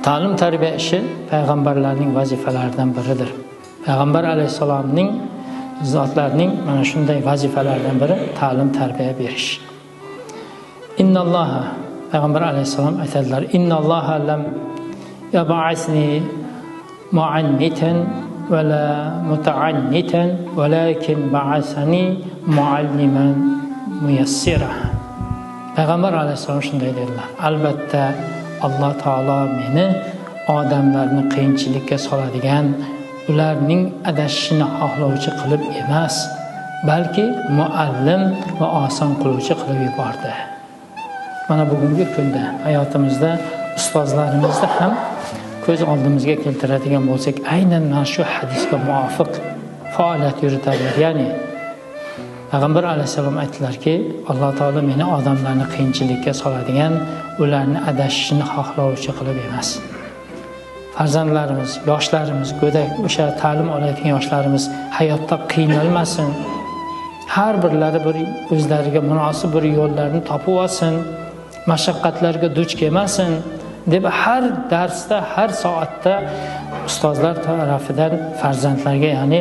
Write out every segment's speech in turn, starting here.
Ta'lim tarbiya ishi payg'ambarlarning vazifalaridan biridir. Payg'ambar alayhissalomning zotlarining mana shunday vazifalaridan biri ta'lim tarbiya berish. Innalloha, payg'ambar alayhissalom aytadilar: Innalloha lam yab'asni mu'annitan va la muta'annitan, walakin ba'asani mualliman muyassira. Payg'ambar alayhissalom shunday dedilar: albatta Alloh taolo meni odamlarni qiyinchilikka soladigan, ularning adashishini xohlovchi qilib emas, balki muallim va oson qiluvchi qilib yubordi. Mana bugungi kunda hayotimizda ustozlarimizni ham ko'z oldimizga keltiradigan bo'lsak, aynan mana shu hadisga muvofiq faoliyat yuritadilar. Ya'ni Payg'ambar alayhissalom aytdilarki, Alloh taolo meni odamlarni qiyinchilikka soladigan, ularni adashishini xohlovchi qilib emas. Farzandlarimiz, yoshlarimiz, go'dak o'sha ta'lim olayotgan yoshlarimiz hayotda qiynalmasin, har birlari bir o'zlariga munosib bir yo'llarni topib olsin, mashaqqatlarga duch kelmasin deb har darsda, har soatda ustozlar tarafidan farzandlarga, ya'ni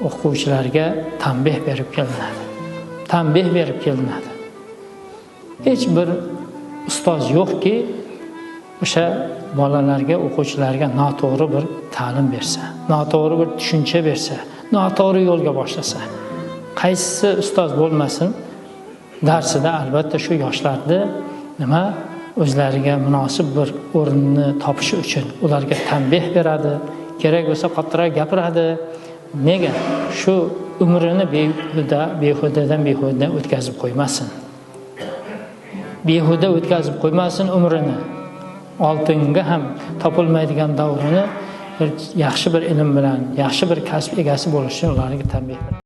o'quvchilarga tanbeh berib kelinadi. Tanbeh berib kelinadi. Hech bir ustoz yo'qki, o'sha bolalarga, o'quvchilarga noto'g'ri bir ta'lim bersa, noto'g'ri bir tushuncha bersa, noto'g'ri yo'lga boshlasa. Qaysisi ustoz bo'lmasin, darsida albatta shu yoshlarni nima o'zlariga munosib bir o'rinni topishi uchun ularga tanbeh beradi, kerak bo'lsa qattiqroq gapiradi. Nega? Shu umrini behudadan behuda o'tkazib qo'ymasin. Behuda o'tkazib qo'ymasin umrini. Oltinga ham topilmaydigan davrini bir yaxshi bir ilm bilan, yaxshi bir kasb egasi bo'lish uchun ularga tanbeh beradi.